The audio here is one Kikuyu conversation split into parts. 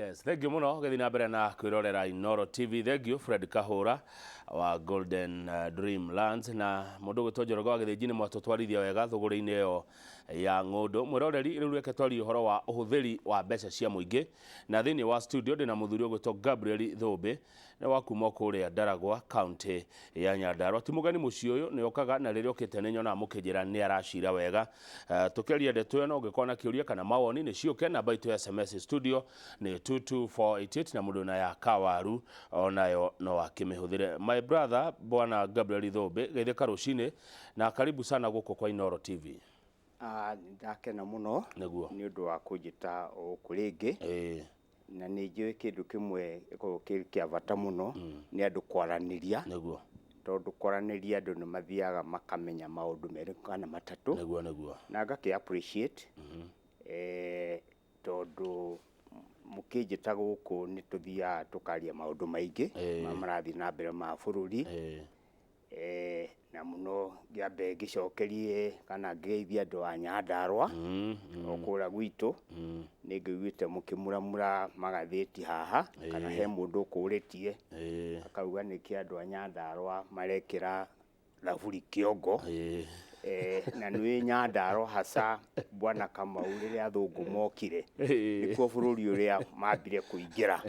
Yes, thank you muno gĩthiĩ na mbere na kwĩrorera Inooro TV. Thank you Fred Kahũra wa Golden Dream Lands na mũndũ ũgwĩtwo Njoroge wa Gĩthĩnji nĩ mwatũtwarithia wega thũgũrĩ-inĩ ĩyo ya ng'ũndũ. Mwĩroreri, rĩu reke twarie ũhoro wa ũhũthĩri wa mbeca cia mũingĩ, na thĩinĩ wa studio ndĩna mũthuri ũgwĩtwo Gabriel Thũmbĩ, nĩ wa kuma kũrĩa Ndaragwa, kaunti ya Nyandarua. Ti mũgeni mũciĩ ũyũ, nĩ okaga na rĩrĩa okĩte nĩ nyonaga mũkĩnjĩra nĩ aracira wega. Tũkĩaria ndeto ĩno, ũngĩkorwo na kĩũria kana mawoni nĩ ciũke. Namba itũ ya SMS studio nĩ 22488 na mũndũ na ya kawaru onayo no akĩmĩhũthĩre. My brother Bwana Gabriel Thũmbĩ, geithĩka rũcinĩ na karibu sana gũkũ kwa Inooro TV. Ah, ndakena mũno Nĩguo. Nĩ ũndũ wa kũnjĩta gũkũ rĩngĩ. Na nĩ njũĩ kĩndũ kĩmwe gĩkoragwo kĩ kĩa bata mũno nĩ andũ kwaranĩria. Tondũ kwaranĩria andũ nĩ mathiaga makamenya maũndũ merĩ kana matatũ. Nĩguo nĩguo. Na ngakĩ appreciate tondũ mũkĩnjĩta gũkũ nĩ tũthiaga tũkaria maũndũ maingĩ ma marathiĩ na mbere ma bũrũri. Na mũno ngĩambe ngĩcokerie kana ngĩgeithie andũ a Nyandarũa o kũrĩa gwitũ. Nĩ ngĩiguĩte mũkĩmuramura magathĩti haha kana he mũndũ ũkũrĩtie akauga nĩkĩ andũ a Nyandarũa marekĩra thaburi kĩongo. Na nĩ Nyandarũa hasa Bwana Kamau, rĩrĩa athũngũ mokire nĩkuo bũrũri ũrĩa mambire kũingĩra,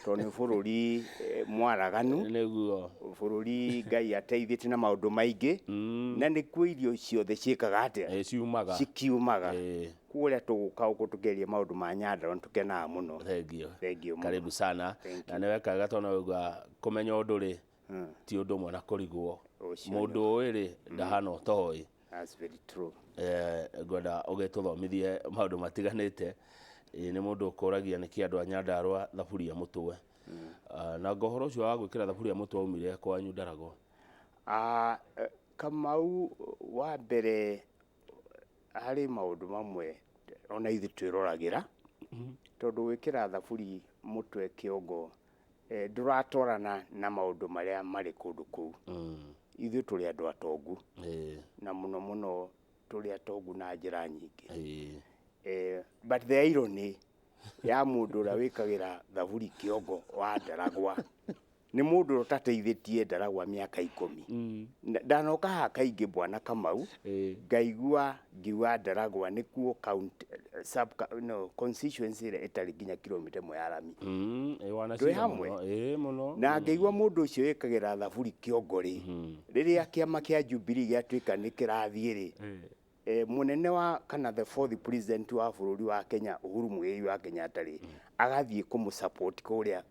tondũ nĩ bũrũri mwaraganu, bũrũri Ngai ateithĩtie na maũndũ maingĩ, na nĩkuo irio ciothe ciĩkaga atĩa? Ciumaga. Cikiumaga. Koguo rĩrĩa tũgũka gũkũ tũkĩaria maũndũ ma Nyandarũa nĩ tũkenaga mũno. Thank you. Thank you mũno. Karibu sana. Thank Na nĩ wekaga tondũ wauga kũmenya ũndũ rĩ ti ũndũ ũmwe na kũrigwo. Ũcio. Mũndũ ũĩ rĩ ndahana ũtoĩ. That's very true. Ngwenda ũgĩtũthomithie maũndũ matiganĩte. Nĩ mũndũ ũkũragia nĩkĩ andũ a Nyandarũa thaburia mũtwe. Na ngo ũhoro ũcio wa gwĩkĩra thaburia mũtwe waumire kwanyu Ndaragwa? Ah, Kamau, wa mbere harĩ maũndũ mamwe ona ithuĩ twĩroragĩra, tondũ gwĩkĩra thaburi mũtwe kĩongo ndũratwarana na maũndũ marĩa marĩ kũndũ kũu. Ithuĩ tũrĩ andũ atongu, na mũno mũno tũrĩ atongu na njĩra nyingĩ. But the irony ya mũndũ ũrĩa wĩkagĩra thaburi kĩongo wa Ndaragwa nĩ mũndũ ũrĩa ũtateithĩtie Ndaragwa mĩaka 10. Ndanoka haha kaingĩ, Bwana Kamau, ngaigua ngiuga Ndaragwa nĩkuo county, sub, no, constituency ĩrĩa ĩtarĩ nginya kilomita 1 ya rami. Wanacira Twĩ hamwe? Mũno. Ĩĩ, mũno. Na ngĩigua mũndũ ũcio wĩkagĩra thaburi kĩongo rĩ, rĩrĩa kĩama kĩa Jubilee gĩatuĩka nĩ kĩrathiĩ rĩ, mũnene wa kana the fourth president wa bũrũri wa Kenya, Uhuru Muigai wa Kenyatta rĩ, agathiĩ kũmũ support kũrĩa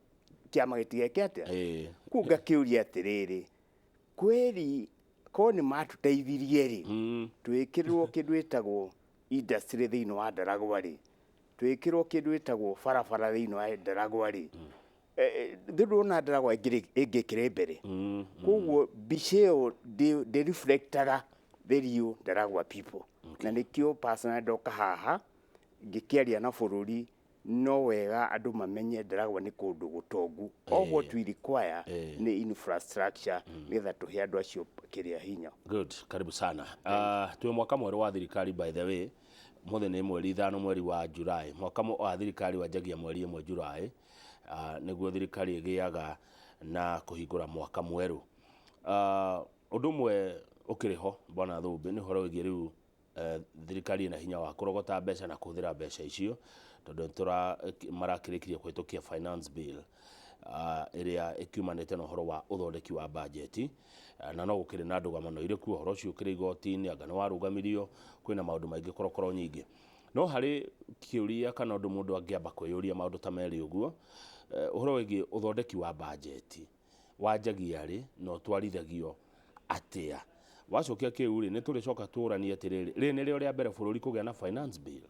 kĩama gĩtigeke atĩa. Kũu ngakĩũria atĩrĩrĩ, kweri korwo nĩ matũteithirie rĩ, twĩkĩrĩrwo kĩndũ gĩtagwo industry thĩinĩ wa Ndaragwa rĩ, twĩkĩrwo kĩndũ gĩtagwo barabara thĩinĩ wa Ndaragwa rĩ, thĩ ndũrona Ndaragwa ĩngĩkĩrĩ mbere. Koguo mbica ĩyo ndĩ reflectaga the real Ndaragwa people, na nĩkĩo personally ndoka haha ngĩkĩaria na bũrũri, no wega andũ mamenye Ndaragwa nĩ kũndũ gũtongu. All what we require nĩ infrastructure nĩgetha tũhe andũ acio kĩrĩa hinya. Good, karibu sana. Twĩ mwaka mwerũ wa thirikari, by the way. Mũthĩ nĩ mweri 5 mweri wa July. Mwaka wa thirikari wanjagia mweri 1 July. Nĩguo thirikari ĩgĩaga na kũhingũra mwaka mwerũ. Ũndũ ũmwe ũkĩrĩ ho, Bwana Thũmbĩ, nĩ ũhoro wĩgiĩ rĩu thirikari ĩna hinya wa kũrogota mbeca na kũhũthĩra mbeca icio, tondũ nĩtũra marakĩrĩkirie kũhĩtũkia finance bill ĩrĩa ĩkiumanĩte na ũhoro wa ũthondeki wa bajeti, na no gũkĩrĩ na ndũgamano irĩ kuo, ũhoro ũcio ũkĩrĩ igoti-inĩ, anga nĩ warũgamirio, kwĩna maũndũ maingĩ, korokoro nyingĩ. No harĩ kĩũria kana ũndũ mũndũ angĩamba kwĩyũria maũndũ ta merĩ ũguo, ũhoro wĩgiĩ ũthondeki wa bajeti wanjagia rĩ na ũtwarithagio atĩa? Wacokia kĩu rĩ, nĩ tũrĩcoka tũranie atĩrĩrĩ, rĩrĩ nĩrĩo rĩa mbere bũrũri kũgĩa na finance bill?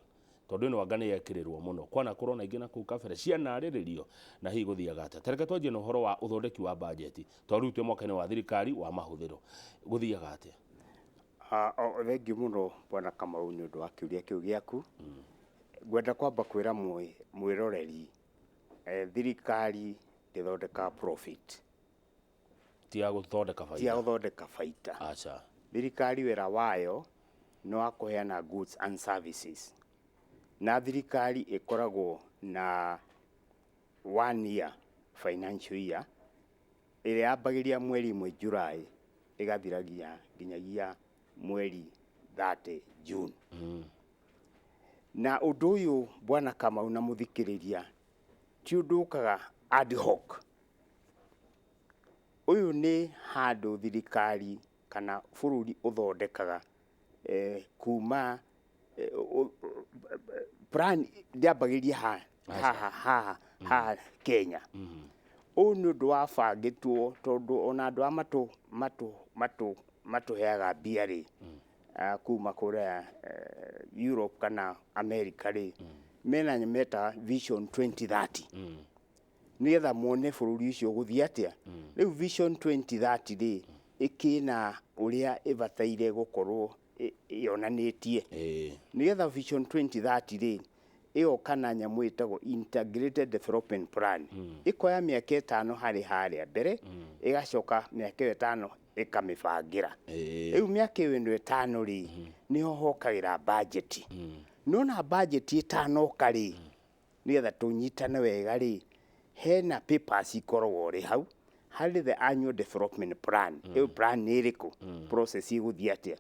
Tondũ ĩno anga nĩ yekĩrĩrwo mũno, kwanakorwo na ingĩ na kũu kabere cianarĩrĩrio, na hihi gũthiaga atĩa? Ta reke twanjie na ũhoro wa ũthondeki wa bajeti, tondũ rĩu twĩ mwaka-inĩ wa thirikari wa mahũthĩro, gũthiaga atĩa? Thengiũ mũno, Bwana Kamau, nĩ ũndũ wa kĩũria kĩu gĩaku. Ngwenda kwamba kwĩra mwĩroreri, thirikari ndĩthondekaga profit. Ti ya gũthondeka Ti ya baida? Gũthondeka baita. Aca. Thirikari wĩra wayo nĩ wa kũheana goods and services, na thirikari ĩkoragwo na One year financial year ĩrĩa yambagĩria mweri 1 July, ĩgathiragia nginyagia mweri 30 June. Na ũndũ ũyũ, bwana Kamau na mũthikĩrĩria, ti ũndũ ũkaga ad hoc. Ũyũ nĩ handũ thirikari kana bũrũri ũthondekaga kuma plan ndĩambagĩria haha haha haha Kenya. Ũyũ nĩ ũndũ wabangĩtwo tondũ ona andũ a matũ matũ matũ matũheaga mbia rĩ, kuma kũrĩa Europe kana America rĩ, mena meta Vision 2030 nĩgetha mone bũrũri ũcio ũgũthiĩ atĩa. Rĩu Vision 2030 rĩ, ĩkĩna ũrĩa ĩbataire gũkorwo yonanĩtie. Nĩgetha Vision 2030 rĩ, ĩgoka na nyamũ ĩtagwo Integrated Development Plan. Ĩkoya mĩaka 5 harĩ harĩa mbere, ĩgacoka mĩaka ĩyo 5 ĩkamĩbangĩra. Rĩu mĩaka ĩyo ĩno 5 rĩ, nĩho hokagĩra budget. Nona budget ĩtanoka rĩ, nĩgetha tũnyitane wega rĩ, hena papers ikoragwo rĩ hau harĩ the annual development plan. Ĩyo plan nĩ ĩrĩkũ, process ĩgũthiĩ atĩa.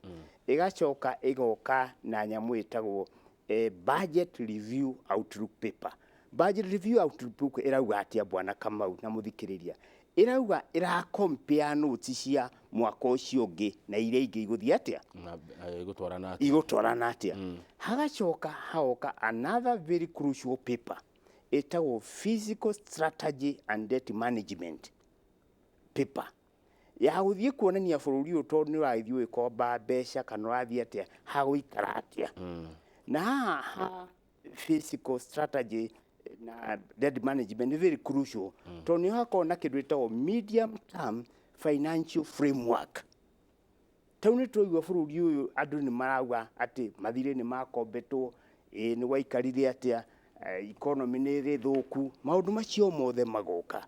Ĩgacoka ĩgoka na nyamũ ĩtagwo budget review outlook paper. Budget review outlook paper ĩrauga atĩa, bwana Kamau na mũthikĩrĩria? Ĩrauga ĩra compare notes cia mwaka ũcio ũngĩ na iria ingĩ igũthiĩ atĩa, Na igũtwarana atĩa? Igũtwarana atĩa. Hagacoka hagoka another very crucial paper ĩtagwo fiscal strategy and debt management paper, ya gũthiĩ kuonania bũrũri ũyũ tondũ nĩ ũragĩthiĩ ũgĩkomba mbeca kana ũrathiĩ atĩa, hagũikara atĩa. Na haha ha fiscal strategy na debt management nĩ very crucial tondũ nĩ hakoragwo na kĩndũ gĩtagwo medium term financial framework. Tau nĩ twaigua bũrũri ũyũ andũ nĩ marauga atĩ mathirĩ nĩ makombetwo, ĩ nĩ gwaikarire atĩa, economy nĩ ĩrĩ thũku, maũndũ macio mothe magoka.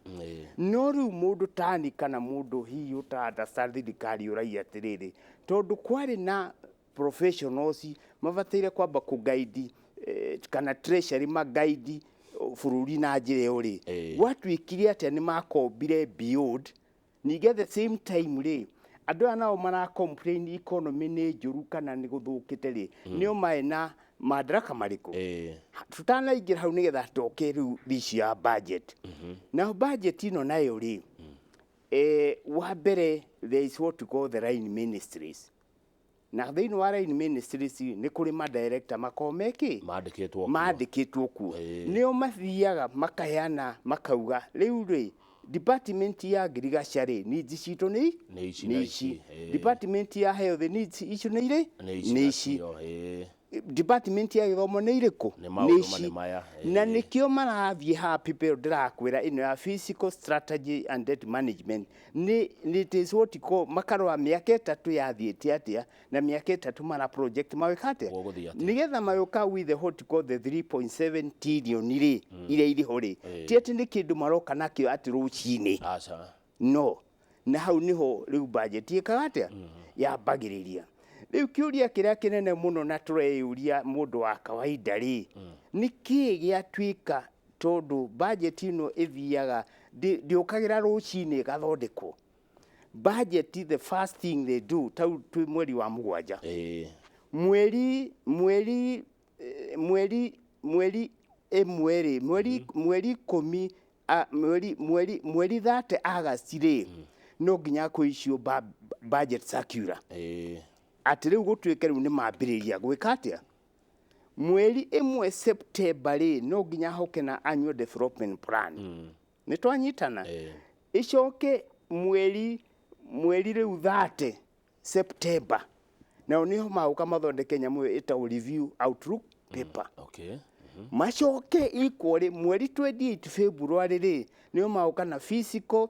No rĩu mũndũ tani kana mũndũ hihi ũta understand thirikari ũraiya atĩrĩrĩ, tondũ kwarĩ na professionals mabataire kwamba kũguide kana treasury magaidi bũrũri na njĩra ĩyo rĩ, gwatuĩkire atĩa? Nĩ makombire beyond. Ningĩ at the same time rĩ, andũ aya nao mara complain economy nĩ njũru kana nĩ gũthũkĩte rĩ, nĩo marĩ na madaraka marĩkũ? Tutanaingĩra hau, nĩgetha toke rĩu issue ya budget. Nayo budget ĩno nayo rĩ, wa mbere there is what we call the line ministries. Na thĩinĩ wa line ministries nĩ kũrĩ madirector makoragwo mekĩ Mandĩkĩtwo kuo. Mandĩkĩtwo kuo. Nĩo mathiaga makaheana, makauga rĩu rĩ, department ya agriculture rĩ, needs citũ nĩ Nĩ ici na nĩ ici. ici. Department ya health needs icio nĩ irĩ Nĩ ici nĩ na ici. cio. Department ya gĩthomo nĩ irĩkũ? Nĩ maũndũ ma nĩ maya. Na nĩkĩo marathiĩ haha people ndĩrakwĩra ĩno ya fiscal strategy and debt management nĩ it is what you call makarora mĩaka 3 yathiĩte atĩa na mĩaka 3 mara project magĩka atĩa, Gũgũthiĩ atĩa. Nĩgetha magĩũka with the what you call the 3.7 trillion rĩ, iria irĩ ho rĩ, ti atĩ nĩ kĩndũ maroka nakĩo atĩ rũcinĩ. Aca. No na hau niho rĩu budget ĩkaga atĩa, yambagĩrĩria. Rĩu kĩũria kĩrĩa kĩnene mũno na tũreyũria mũndũ wa kawaida rĩ, nĩ kĩĩ gĩatuĩka? Tondũ budget ĩno ĩthiaga ndĩũkagĩra rũcinĩ ĩgathondekwo. Budget, the first thing they do, tau twĩ mweri wa 7, mweri 1 rĩ, mweri 10, mweri 30 August rĩ, no nginya kũicio budget circular atĩ rĩu gũtuĩke rĩu nĩ mambĩrĩria gwĩka atĩa. Mweri 1 September rĩ, no nginya hoke na annual development plan. Nĩ twanyitana? Ĩcoke mweri rĩu 30 September nao nĩho magũka mathondeke nyamũ ĩyo ĩtagwo review outlook paper. Macoke equally mweri 28 February rĩ, nĩo magũka na fiscal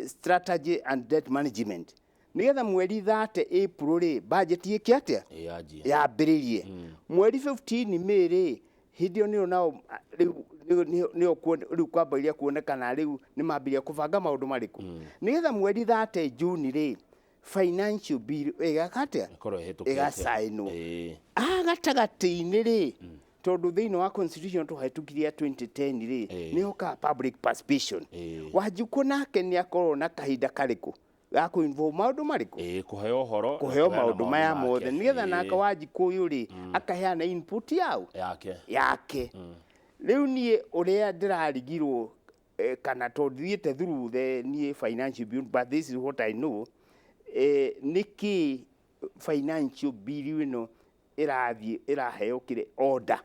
strategy and debt management, nĩgetha mweri 30 April rĩ, budget ĩke atĩa? Yanjie. Yambĩrĩrie. Mweri 15 May rĩ, hĩndĩ ĩyo nĩyo nao rĩu nĩyo rĩu kwambĩrĩria kuonekana rĩu nĩ mambĩrĩria kũbanga maũndũ marĩkũ, nĩgetha mweri 30 June rĩ, financial bill ĩgaka atĩa? Ĩkorwo ĩhĩtũkĩte. Ĩgacainwo. Haha gatagatĩ-inĩ rĩ, Tondũ thĩinĩ wa constitution tũhetũkirie ya 2010 rĩ, nĩ hokaga public participation. Wanjikũ nake nĩ akorwo na kahinda karĩkũ ga kũ involve maũndũ marĩkũ? Kũheo ũhoro na Kũheo kũheana maũndũ maya make. Mothe nĩgetha nake Wanjikũ ũyũ rĩ, akaheana input yao yake. Yake. Rĩu niĩ ũrĩa ndĩrarigirwo, kana tondũ thiĩte through the niĩ financial bill, but this is what I know, nĩkĩ financial bill ĩno ĩrathiĩ ĩraheo kĩrĩ order,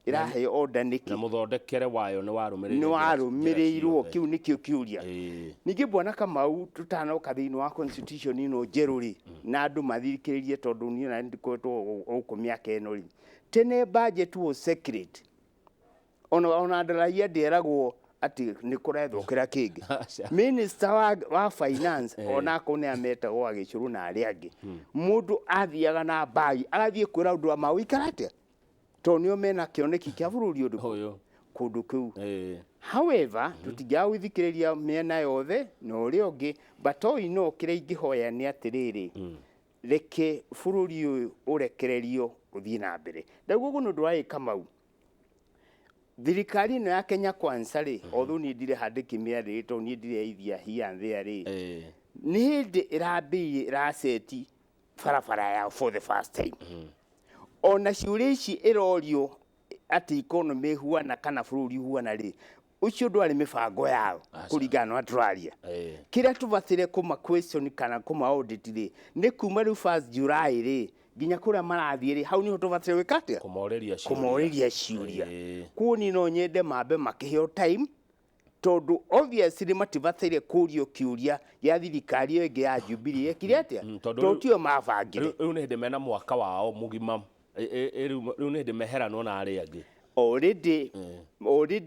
ĩraheo order nĩkĩ? Na mũthondekere wayo nĩ warũmĩrĩire Nĩ njĩra warũmĩrĩirwo ciothe. Kĩu nĩkĩo kĩũria. Ningĩ bwana Kamau, tũtanoka thĩinĩ wa constitution ĩno njerũ rĩ, na andũ mathikĩrĩrie, tondũ niĩ na ndikoretwo gũkũ mĩaka ĩno rĩ, tene budget was secret. Ona ndaraia ndĩeragwo atĩ nĩ kũrethwo kĩrĩa kĩngĩ. Aca. Minister wa finance, ona akorwo nĩ ametagwo agĩcũrũ na arĩa angĩ, mũndũ athiaga na mbagi agathiĩ kwĩra ũndũ wa maũikara atĩa, tondũ nĩo mena kĩoneki kĩa bũrũri ũndũ Ũyũ. Kũndũ kũu. However, tũtingĩaga gwĩthikĩrĩria mĩena yothe na ũrĩa ũngĩ, but all in all, kĩrĩa ingĩhoya nĩ atĩrĩrĩ, reke bũrũri ũyũ ũrekererio ũthiĩ na mbere. Ndauga ũguo nĩ ũndũ wa Kamau, thirikari ĩno ya Kenya Kwanza rĩ, although niĩ ndirĩ handĩkĩmĩarĩrĩ tondũ niĩ ndireithia here and there rĩ, nĩ hĩndĩ ĩrambĩrĩirie ĩraceti barabara yao for the first time. Ona ciũria ici ĩrorio atĩ economy ĩhuana kana bũrũri ũhuana rĩ, ũcio ndwarĩ mĩbango yao. Aca. Kũringana na ũrĩa tũraria, kĩrĩa tũbatire kũma question kana kũma audit rĩ, nĩ kuma rĩu 1st July rĩ nginya kũrĩa marathiĩ rĩ, hau nĩho tũbatire gwĩka atĩa? Kũmorĩria ciũria. Kũmorĩria ciũria. Kuo niĩ no nyende mambe makĩheo time, tondũ obviously matibataire kũrio kĩũria gĩa thirikari ĩyo ĩngĩ ya Jubilee yekire atĩa, tondũ tondũ tio mabangire. Rĩu nĩ hĩndĩ mena mwaka wao mũgima. Rĩu nĩ hĩndĩ meheranwo na arĩa angĩ. Already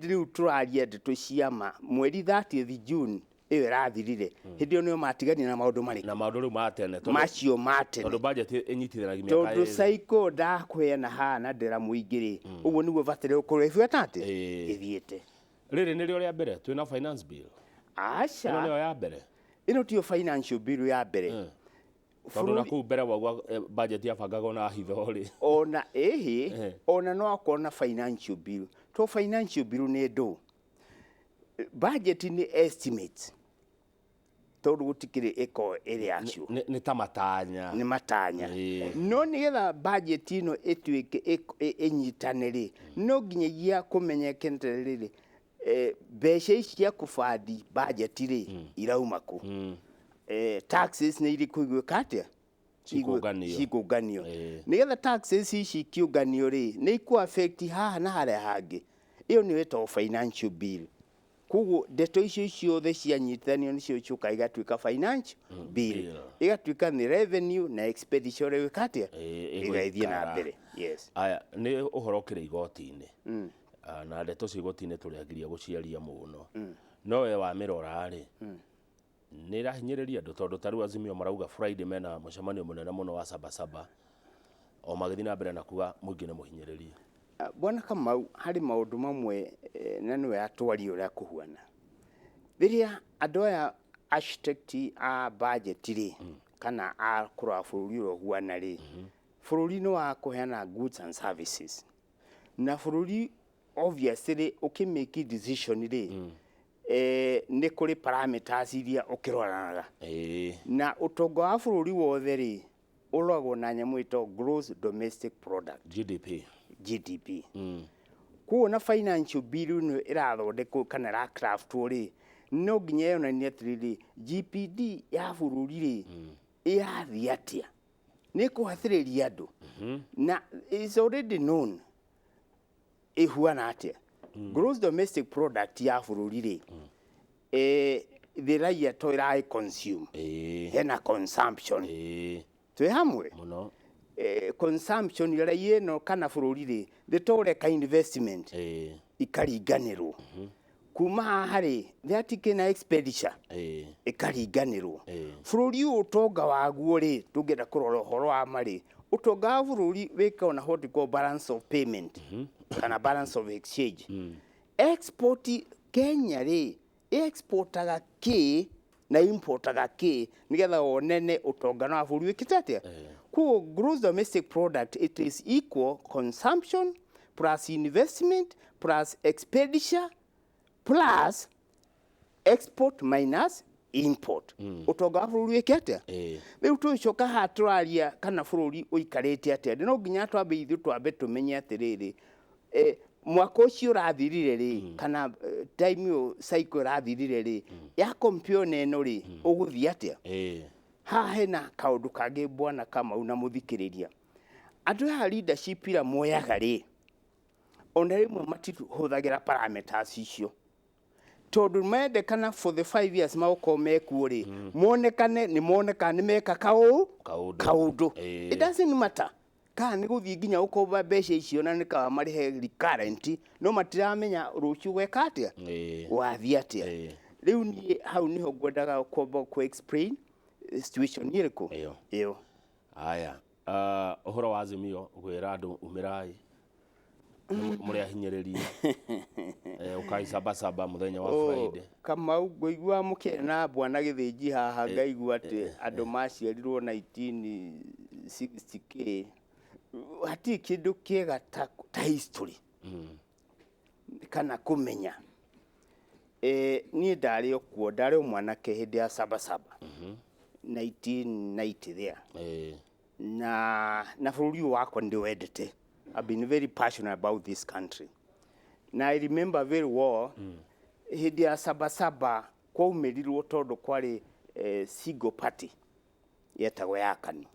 rĩu tũraria ndeto ciama mweri 30th June ĩyo ĩrathirire, hĩndĩ ĩyo nĩo matiganire na maũndũ marĩkũ? Na maũndũ rĩu ma tene, tondũ Macio ma tene. Tondũ budget ĩnyitithanagia mĩaka Tondũ ĩrĩ. cycle ndakũheana haha na ndĩra mũingĩ rĩ, ũguo nĩguo bataire gũkorwo ĩbuata atĩ ĩthiĩte. Rĩrĩ nĩrĩo rĩa mbere twĩna finance bill ĩno? Aca. Nĩyo ya mbere? Ĩno tiyo financial bill ya mbere. Tondũ na kũu mbere wauga, budget yabangagwo na hitho rĩ. Ona ĩhĩ, ona no akorwo na financial bill, to financial bill nĩ ndũ budget nĩ estimate, tondũ gũtikĩrĩ ĩkorwo ĩrĩ actual. Nĩ ta matanya. Nĩ matanya. No nĩgetha budget ĩno ĩtuĩke ĩnyitane rĩ, no nginyagia kũmenyeke rĩrĩ, mbeca ici cia kũbandi budget rĩ, irauma kũ? Taxes nĩ irĩkũ igwĩka atĩa? Cikũnganio. Cikũnganio. Nĩgetha taxes ici ikĩũnganio rĩ, nĩ ikũ affect haha na harĩa hangĩ. Ĩyo nĩyo ĩtagwo financial bill. Koguo ndeto icio ciothe cianyitithanio nĩcio icokaga igatuĩka financial bill. Bill. Ĩgatuĩka nĩ revenue na expenditure ĩgwĩka atĩa? Ĩgathiĩ na Ĩgũikara. mbere, yes. Aya, nĩ ũhoro ũkĩrĩ igoti-inĩ. Ah, na ndeto cia igoti-inĩ tũrĩagiria gũciaria mũno, no we wamĩrora rĩ, nĩ ĩrahinyĩrĩria andũ? Tondũ ta rĩu Azimio marauga Friday mena mũcemanio mũnene mũno wa Sabasaba, o magĩthiĩ na mbere na kuga mũingĩ nĩ mũhinyĩrĩrie. Ah, bwana Kamau, harĩ maũndũ mamwe, na nĩwe atwaria ũrĩa kũhuana rĩrĩa andũ aya architect a budget rĩ, kana a kũrora bũrũri ũrĩa ũhuana rĩ, bũrũri nĩ wa kũheana goods and services, na bũrũri obviously ũkĩmake decision rĩ, nĩ kũrĩ parameters iria ũkĩroranaga. Na ũtonga wa bũrũri wothe rĩ, ũroragwo na nyamũ ĩtagwo gross domestic product. GDP. GDP. Koguo na financial bill ĩno ĩrathondekwo kana ĩracraftwo rĩ, no nginya yonanie atĩrĩrĩ, GPD ya bũrũri rĩ, ĩrathiĩ atĩa, nĩ ĩkũhatĩrĩria andũ, na is already known ĩhuana atĩa gross domestic product ya bũrũri rĩ, the raia to ĩraĩ consume, hena consumption. Twĩ hamwe? Mũno. Consumption raia ĩno kana bũrũri rĩ, thĩ tũreka investment, ikaringanĩrwo kuma haha rĩ, nĩ na expenditure, ĩkaringanĩrwo. Bũrũri ũyũ ũtonga waguo rĩ, tũngĩenda kũrora ũhoro wa ma rĩ, ũtonga wa bũrũri wĩkagwo na what we call balance of payment kana balance of exchange. Export Kenya rĩ, exportaga kĩ na importaga kĩ, nĩgetha wonene ũtonga wa bũrũri wĩkĩte atĩa. Koguo gross domestic product, it is equal consumption Plus investment plus expenditure plus export minus import. Ũtonga wa bũrũri wĩke atĩa? Rĩu tũgĩcoka haha tũraria kana bũrũri ũikarĩte atĩa, no nginya twambe ithuĩ twambe tũmenye atĩrĩrĩ, mwaka ũcio ũrathirire rĩ, kana time ĩyo cycle ĩrathirire rĩ, ya compare na ĩno rĩ, ũgũthiĩ atĩa? Haha hena kaũndũ kangĩ, bwana Kamau na mũthikĩrĩria. Andũ aya leadership ira moyaga rĩ, ona rĩmwe matihũthagĩra parameters icio, tondũ mendekana for the 5 years magũkorwo mekuo rĩ, monekane nĩ moneka nĩ meka kaũ Kaũndũ. Kaũndũ. Ĩĩ. It doesn't matter kana nĩ gũthiĩ nginya gũkomba mbeca icio na nĩ kaba marĩhe recurrent, no matiramenya rũciũ gweka atĩa, wathiĩ atĩa. Rĩu niĩ hau nĩho ngwendaga kwamba kũ explain situation ĩrĩkũ. Ĩyo. Ĩyo. Haya, ũhoro wa Azimio gwĩra andũ umĩrai mũrĩ ahinyĩrĩrie, ũkai Sabasaba mũthenya wa Friday. Kamau, ngũigua mũkĩaria na bwana Gĩthĩnji haha, ngaigua atĩ andũ maciarirwo 1960 k hatirĩ kĩndũ kĩega ta history kana kũmenya. Niĩ ndarĩ o kuo, ndarĩ o mwanake hĩndĩ ya Sabasaba 1990 there, na bũrũri ũyũ wakwa nĩ ndĩwendete. I've been very passionate about this country na I remember very well hĩndĩ ya Sabasaba kwaumĩrirwo tondũ kwarĩ single party yetagwo ya KANU.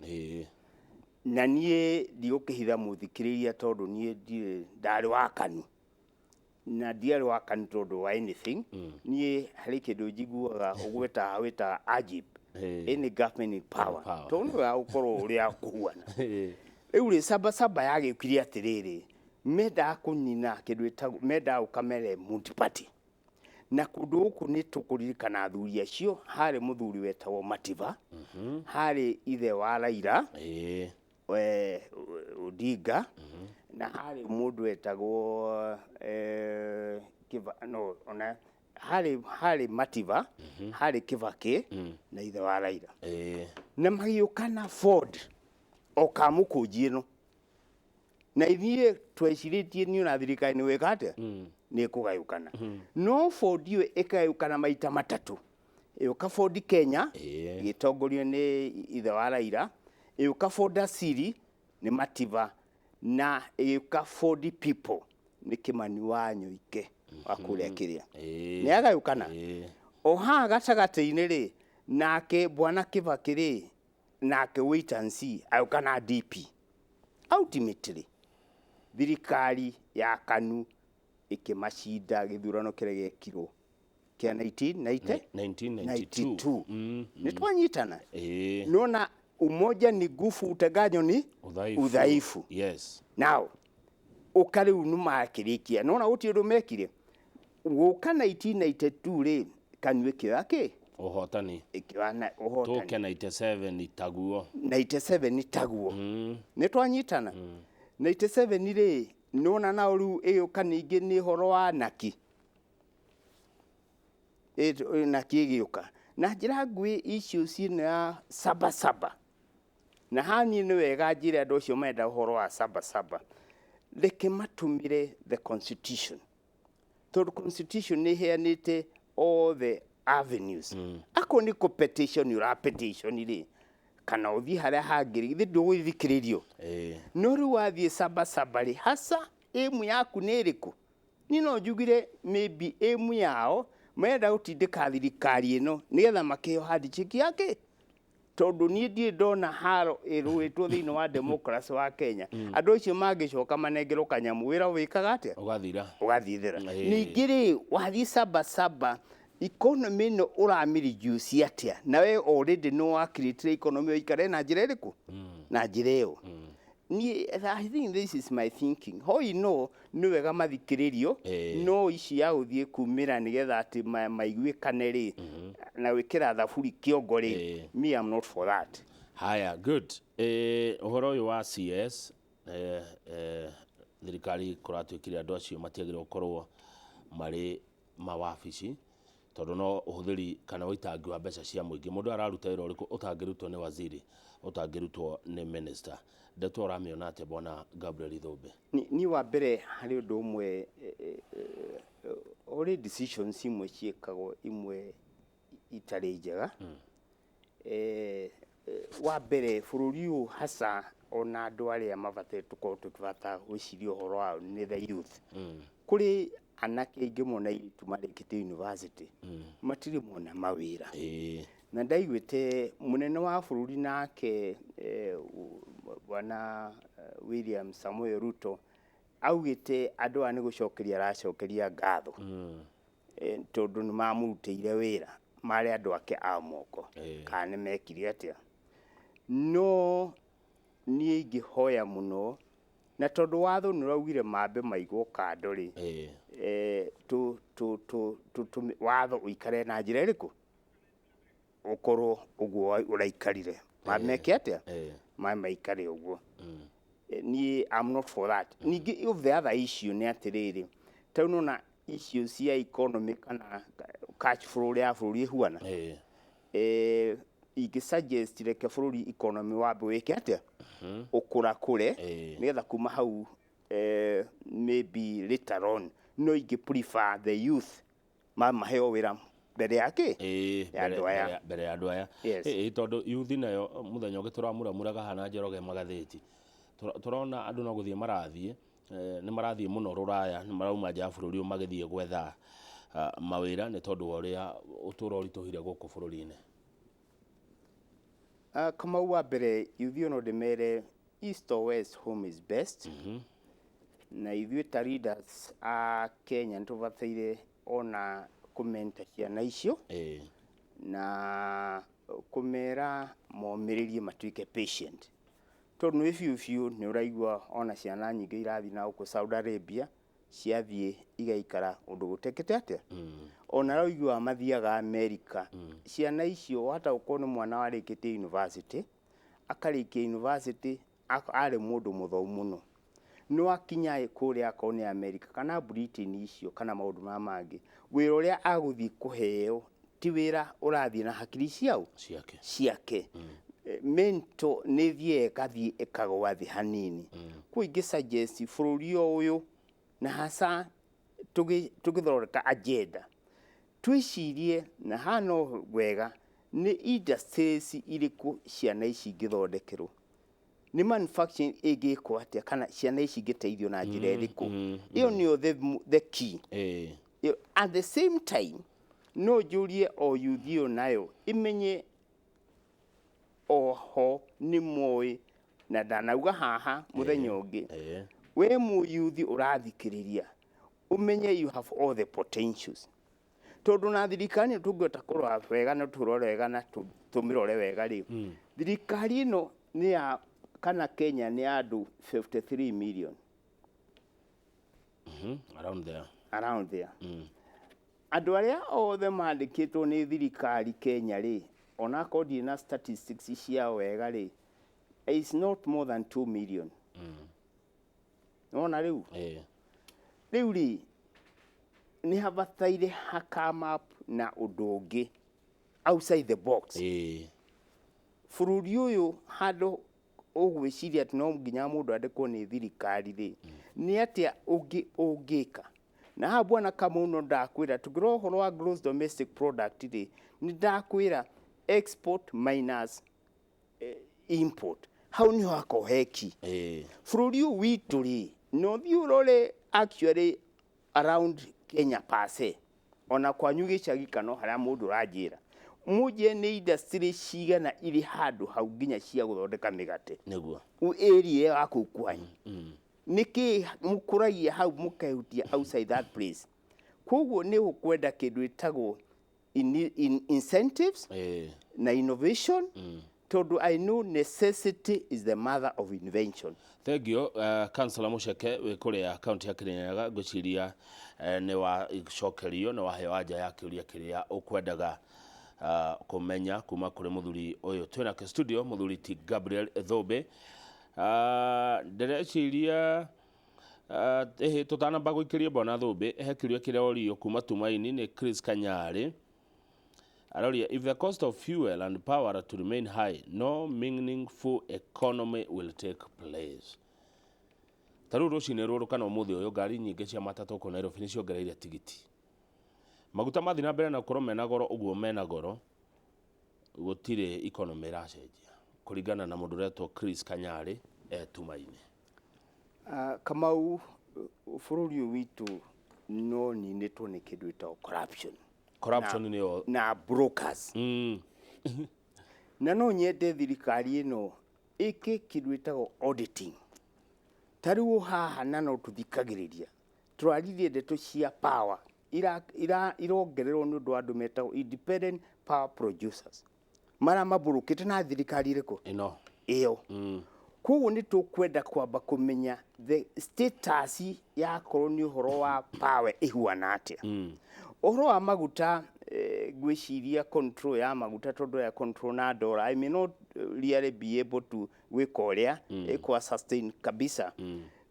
Na niĩ ndigũkĩhitha mũthikĩrĩria, tondũ niĩ ndirĩ ndarĩ wa KANU, na ndiarĩ wa KANU tondũ wa anything. Niĩ harĩ kĩndũ njiguaga ũgwetaga wĩtaga AGIP, any government in power, power. Tondũ nĩwe gũkorwo ũrĩa kũhuana. Rĩu rĩ, Sabasaba yagĩũkire atĩrĩrĩ, mendaga kũnina kĩndũ ĩtagwo, mendaga gũkamere multi party. Na kũndũ gũkũ nĩ tũkũririkana athuri acio, harĩ mũthuri wetagwo Mativa, harĩ ithe wa Raila, Odinga, na harĩ mũndũ wetagwo no ona harĩ Mativa, harĩ Kibaki na ithe wa Raila, na magĩũka na Ford o kamũkũnji ĩno, na ithuĩ twecirĩtie niĩ na thirikari nĩ wĩka atĩa, nĩ ĩkũgayũkana. No Ford ĩyo ĩkagayũkana maita matatũ. Ĩũka Ford Kenya, ĩgĩtongorio nĩ ithe wa Raila, ĩũka Ford Asili nĩ Mativa, na ĩgĩũka Ford People nĩ Kimani wa Nyoike wa kũrĩa kĩrĩa. Nĩ agayũkana. O haha gatagatĩ-inĩ rĩ, nake bwana Kibaki rĩ, nake wait and see, agĩũka na DP. Ultimately thirikari ya KANU ĩkĩmacinda gĩthurano kĩrĩa gĩekirwo kĩa 1990. 1992. 92. Nĩ twanyitana? Ĩĩ. Nona umoja ni nguvu, utenganyo ni Udhaifu. Udhaifu. Yes. Now ũka rĩu nĩ makĩrĩkia, nona gũtirĩ ũndũ mekire. Gũka 1992 rĩ, KANU ĩkĩoya kĩ? Ũhotani. Ĩkĩoya na ũhotani. Tũke 97 taguo. 97 taguo. Nĩ twanyitana? 97 rĩ, nona nao rĩu ĩgĩũka ningĩ nĩ ũhoro wa naki. Naki ĩgĩũka na njĩra nguhĩ icio ciĩno ya Sabasaba. Na haha niĩ nĩ wega njĩre andũ acio marenda ũhoro wa Sabasaba, reke matũmĩre the constitution, tondũ constitution nĩ ĩheanĩte all the avenues. Akorwo nĩ kũ petition ũra petition rĩ, kana ũthiĩ harĩa hangĩ rĩ, githĩ ndũgũthikĩrĩrio? No rĩu wathiĩ Sabasaba rĩ, hasa ĩmu yaku nĩ ĩrĩkũ? Niĩ no njugire maybe ĩmu yao marenda gũtindĩka thirikari ĩno nĩgetha makĩheo handshake yake, tondũ niĩ ndirĩ ndona haro ĩrũĩtwo thĩinĩ wa democracy wa Kenya. Andũ acio mangĩcoka manengerwo kanyamũ, wĩra wĩkaga atĩa? Ũgathira. Ũgathithĩra. Ningĩ rĩ, wathiĩ Sabasaba, economy ĩno ũramĩreduce atĩa, na we already nĩ wakirĩtire economy ĩyo ĩikare na njĩra ĩrĩkũ? Na njĩra ĩyo niĩ I think this is my thinking. Hoi no nĩ wega mathikĩrĩrio, no ici ya gũthiĩ kumĩra nĩgetha atĩ maiguĩkane rĩ, na gwĩkĩra thaburi kĩongo rĩ, me, am not for that. Haya, good. Ũhoro ũyũ wa CS, thirikari kũratuĩkire andũ acio matiagĩrĩirwo gũkorwo marĩ mawabici, tondũ no ũhũthĩri kana ũitangi wa mbeca cia mũingĩ. Mũndũ araruta wĩra ũrĩkũ ũtangĩrutwo nĩ waziri, ũtangĩrutwo nĩ minister? Ndeto ũramĩona atĩa bwana Gabriel Thũmbĩ? Ni wa mbere harĩ ũndũ ũmwe, ũrĩ decisions imwe ciĩkagwo imwe itarĩ njega. Wa mbere bũrũri ũyũ hasa ona andũ arĩa mabataire tũkorwo tũkĩbata gwĩciria ũhoro wao nĩ the youth. Kũrĩ anake aingĩ mũno na airĩtu marĩkĩtie university matirĩ mona mawĩra. Na ndaiguĩte mũnene wa bũrũri nake bwana William Samoei Ruto augĩte andũ aya nĩ gũcokeria aracokeria ngatho tondũ nĩ mamũrutĩire wĩra marĩ andũ ake a moko kana nĩ mekire atĩa. No niĩ ingĩhoya mũno na tondũ watho nĩ ũraugire mambe maigwo kando rĩ, watho ũikare na njĩra ĩrĩkũ ũkorwo ũguo ũraikarire meke atĩa maikare ũguo. Niĩ I'm not for that. Ningĩ of the other issue nĩ atĩrĩrĩ, ta rĩu nĩwona issue cia economy kana cash flow ya bũrũri ĩhuana, ingĩ suggest reke bũrũri economy wambe wĩke atĩa ũkũrakũre, nĩgetha kuma hau maybe later on no ingĩ prefer the youth maheo wĩra mbere ya kĩ ya andũ aya. Mbere ya andũ aya. Yes. Tondũ youth nayo mũthenya ũngĩ tũramuramuraga hana Njoroge magathĩti, tũrona andũ no gũthiĩ marathiĩ, nĩ marathiĩ mũno rũraya, nĩ marauma nja ya bũrũri ũyũ magĩthiĩ gwetha mawĩra nĩ tondũ wa ũrĩa ũtũũro ũritũhire gũkũ bũrũri-inĩ. Kamau, wa mbere ithuĩ no ndĩmere east or west, home is best. Na ithuĩ ta leaders a Kenya nĩ tũbataire ona kũmenta ciana icio na kũmera momĩrĩrie matuĩke patient, tondũ nĩ biũ biũ nĩ ũraigua ona ciana nyingĩ irathiĩ na gũkũ Saudi Arabia, ciathiĩ igaikara ũndũ gũtekĩte atĩa. Ona arĩa ũiguaga mathiaga America, ciana icio wahota gũkorwo nĩ mwana warĩkĩtie university, akarĩkia university arĩ mũndũ mũthomu mũno, no akinya kũrĩa akorwo nĩ America kana Britain icio kana maũndũ maya mangĩ, wĩra ũrĩa agũthiĩ kũheo ti wĩra ũrathiĩ na hakiri ciao ciake. Ciake. Mental nĩ thiĩ ĩgathiĩ ĩkagwa thĩ hanini. Kwa ingĩ suggest bũrũri o ũyũ na hasa tũgĩthondeka agenda twĩcirie na haha no wega nĩ industries irĩkũ ciana ici ingĩthondekerwo, nĩ manufacturing ĩngĩkwo atĩa, kana ciana ici ingĩteithio na njĩra ĩrĩkũ. Ĩyo nĩyo the key. At the same time no njũrie o youth ĩyo nayo ĩmenye oho nĩ moĩ na ndanauga haha mũthenya ũngĩ, we mũyuthi ũrathikĩrĩria ũmenye you have all the potentials, tondũ na thirikari nĩ tũngĩhota kũrora wega na tũrore wega na tũmĩrore wega rĩ, thirikari ĩno nĩ ya kana Kenya nĩ ya andũ 53 million. Around there. Around there. Andũ arĩa othe mandĩkĩtwo nĩ thirikari Kenya rĩ, onakorwo ndirĩ na statistics ciao wega rĩ, is not more than 2 million. Nĩwona rĩu? Rĩu rĩ, nĩ habataire hakama up na ũndũ ũngĩ outside the box. Bũrũri ũyũ handũ ũgwĩciria atĩ no nginya mũndũ andĩkwo nĩ thirikari rĩ, nĩ atĩa ũngĩ ũngĩka? Na haha bwana Kamau no ndakwĩra tũngĩrora ũhoro wa gross domestic product rĩ, nĩ ndakwĩra export minus import, hau niho hakoragwo heki. Bũrũri ũyũ witũ rĩ, no ũthiĩ ũrore actually around Kenya per se, ona kwanyu gĩcagi kana o harĩa mũndũ ũranjĩra mũnjĩre nĩ industry cigana irĩ handũ hau nginya cia gũthondeka mĩgate area ya kũu kwanyu, nĩkĩ mũkũragia hau mũkehutia outside that place? Koguo nĩ ũkwenda kĩndũ ĩtagwo incentives na innovation, tondũ I know necessity is the mother of invention. Thank you, Councillor Muceke wĩ kũrĩa kaunti ya Kirinyaga. Ngwĩciria nĩ wacokerio, nĩ waheo anja ya kĩũria kĩrĩa ũkwendaga kũmenya kuma kũrĩ mũthuri ũyũ twĩnake studio, mũthuri ti Gabriel Thũmbĩ. Ndĩreciria ĩhĩ tũtanamba gũikĩria bwana Thũmbĩ, he kĩũria kĩrĩa orio kuma Tumaini nĩ Chris Kanyarĩ. Aroria, if the cost of fuel and power are to remain high, no meaningful economy will take place. Ta rĩu rũcinĩ rũrũ kana ũmũthĩ ũyũ, ngari nyingĩ cia matatũ kũu Nairobi nĩ ciongereire tigiti. Maguta mathiĩ na mbere na gũkorwo mena goro ũguo mena goro, gũtirĩ economy ĩracenjia kũringana na mũndũ ũretwo Chris Kanyarĩ e Tumaini. Kamau, bũrũri ũyũ witũ no ninĩtwo nĩ kĩndũ gĩtagwo corruption. Corruption nĩyo na brokers. Na no nyende thirikari ĩno ĩke kĩndũ gĩtagwo auditing. Ta rĩu haha na no tũthikagĩrĩria tũraririe ndeto cia power irongererwo nĩ ũndũ wa andũ metagwo independent power producers marĩa mambũrũkĩte na thirikari ĩrĩkũ? Ĩno. Ĩyo. Koguo nĩ tũkwenda kwamba kũmenya the status yakorwo nĩ ũhoro wa power ĩhuana atĩa. Ũhoro wa maguta, ngwĩciria control ya maguta, tondũ ya control na dollar, I may not really be able to gwĩka ũrĩa ĩkwa sustain kabisa.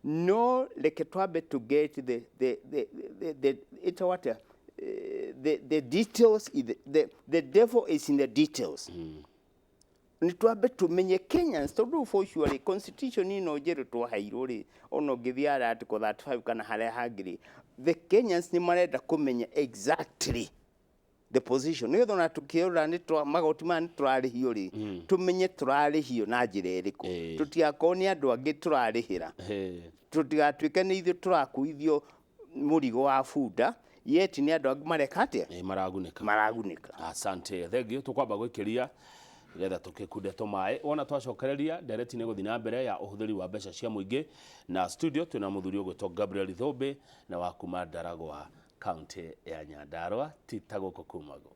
No reke twambe to get the ĩtagwo atĩa? The details is the devil is in the details. Nĩ twambe tũmenye Kenyans, tondũ for sure rĩ, constitution ĩno njerũ twaheirwo rĩ, ona ũngĩthiĩ harĩa article 35 kana harĩa hangĩ rĩ, the Kenyans nĩ marenda kũmenya exactly the position, nĩgetha ona tũkĩrora nĩ twa magoti maya nĩ tũrarĩhio rĩ, tũmenye tũrarĩhio na njĩra ĩrĩkũ. Tũtigakorwo nĩ andũ angĩ tũrarĩhĩra, tũtigatuĩke nĩ ithuĩ tũrakuithio mũrigo wa bunda, yet nĩ andũ angĩ mareka atĩa? Maragunĩka. Maragunĩka. Asante, thank you. Tukwamba gwĩkĩria getha tũkĩkunde tũmaĩ, wona twacokereria ndereti nĩ gũthiĩ na mbere ya ũhũthĩri wa mbeca cia mũingĩ, na studio twĩna mũthuri ũgwĩtwo Gabriel Thũmbĩ na wa kuma Ndaragwa, kaunti ya Nyandarua, ti ta gũkũ kumagwo.